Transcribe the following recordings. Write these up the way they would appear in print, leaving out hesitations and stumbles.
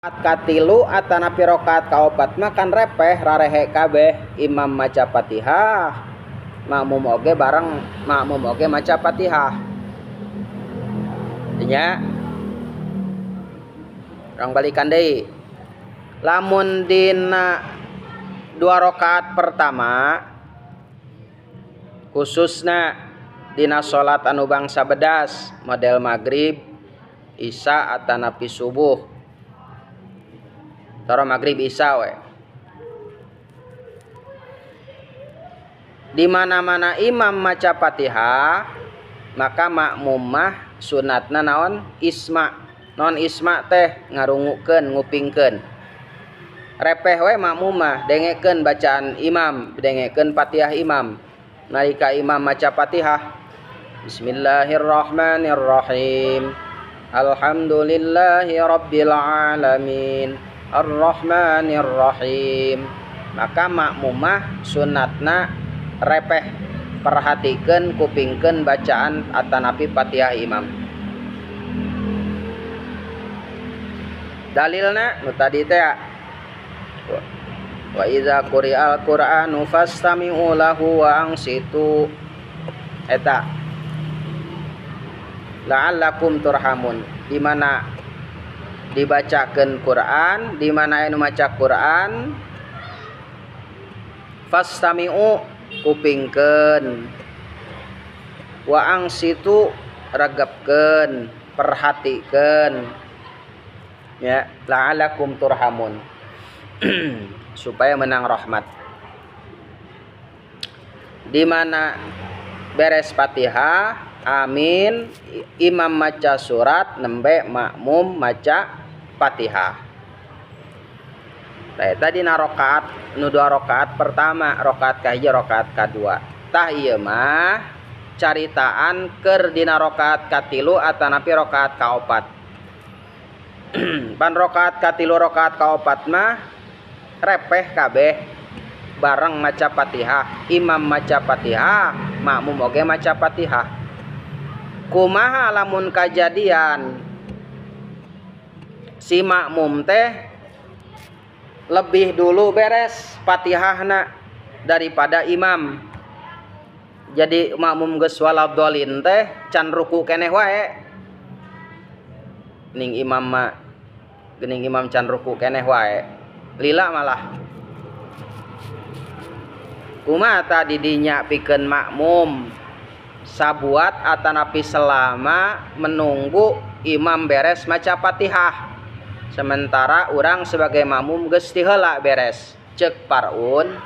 Katilu atanapi rakaat kaopat mah kan repeh rarehe kabeh imam maca Fatihah, makmum oge bareng makmum oge maca Fatihah. Nya urang balikan deui. Lamun dina dua rakaat pertama khususna dina salat anu bangsa bedas model maghrib, isya atanapi subuh. Tara maghrib isya we. Di mana-mana imam maca Fatihah, maka makmum mah sunatna naon? Isma. Naon isma teh? Ngarungukeun, ngupingkeun. Repeh we makmum mah dengekeun bacaan imam, dengekeun Fatihah imam. Nalika imam maca Fatihah, Bismillahirrahmanirrahim. Alhamdulillahi rabbil alamin. Ar-Rahmanir-Rahim. Maka makmumah sunatna repeh perhatikeun kupingkeun bacaan atanapi Fatihah imam. Dalilna nu tadi teh wa idza quri'al qur'anu fastami'u lahu wa ansitu eta la'allakum turhamun. Di mana dibacakeun Quran, di mana anu maca Quran fastami'u kupingkeun, wa angsitu regepkeun, perhatikeun ya, la'allakum turhamun supaya menang rahmat. Di mana beres Fatihah, amin, imam maca surat, nembe makmum maca Fatihah. Tah eta dina rakaat nu dua rakaat pertama, rakaat kahiji, rakaat kadua. Tah ieu mah caritaan keur dina rakaat katilu atanapi rakaat kaopat. Pan rakaat katilu rakaat kaopat mah repeh kabeh bareng maca Fatihah, imam maca Fatihah, makmum oge maca Fatihah. Kumaha lamun kajadian si makmum teh lebih dulu beres Fatihahna daripada imam. Jadi makmum geus waladhdallin teh can ruku keneh wae. Ning imam mah geuning imam can ruku keneh wae. Lila malah. Kumaha tadi dinya pikeun makmum sabuat atanapi selama menunggu imam beres maca Fatihah. Sementara urang sebagai makmum geus ti heula beres. Ceuk parun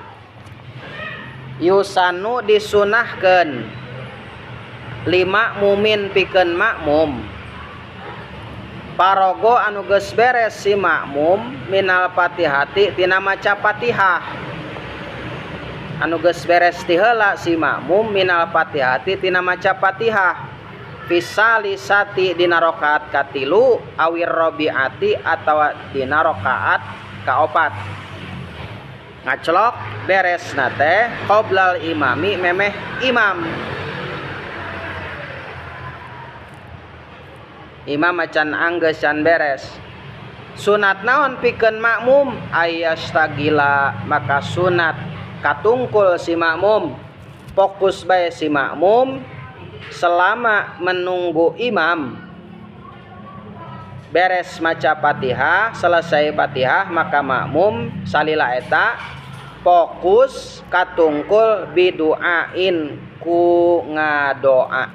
yusanu disunahkeun lima mumin pikeun makmum parogo anu geus beres si makmum minal Fatihati tina maca Fatihah. Anu geus beres ti heula si makmum minal Fatihati tina maca Fatihah fisalisati dina rakaat katilu awir robiati atawa dina rakaat kaopat. Ngaclok beresna teh qoblal imami memeh imam. Imam macan anggeus can beres. Sunat naon pikeun makmum? Ayastagila, maka sunat katungkul si makmum, fokus bae si makmum selama menunggu imam beres maca Fatihah, selesai Fatihah maka makmum salila eta fokus katungkul biduain ku ngadoa,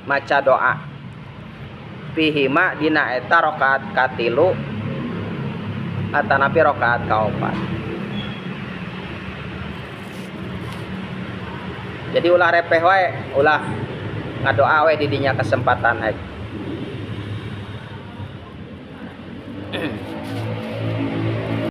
maca doa fihima dina eta rakaat katilu atanapi rakaat kaopat. Jadi ulah repeh wae, ulah ngadoa we di dinya kesempatan hae.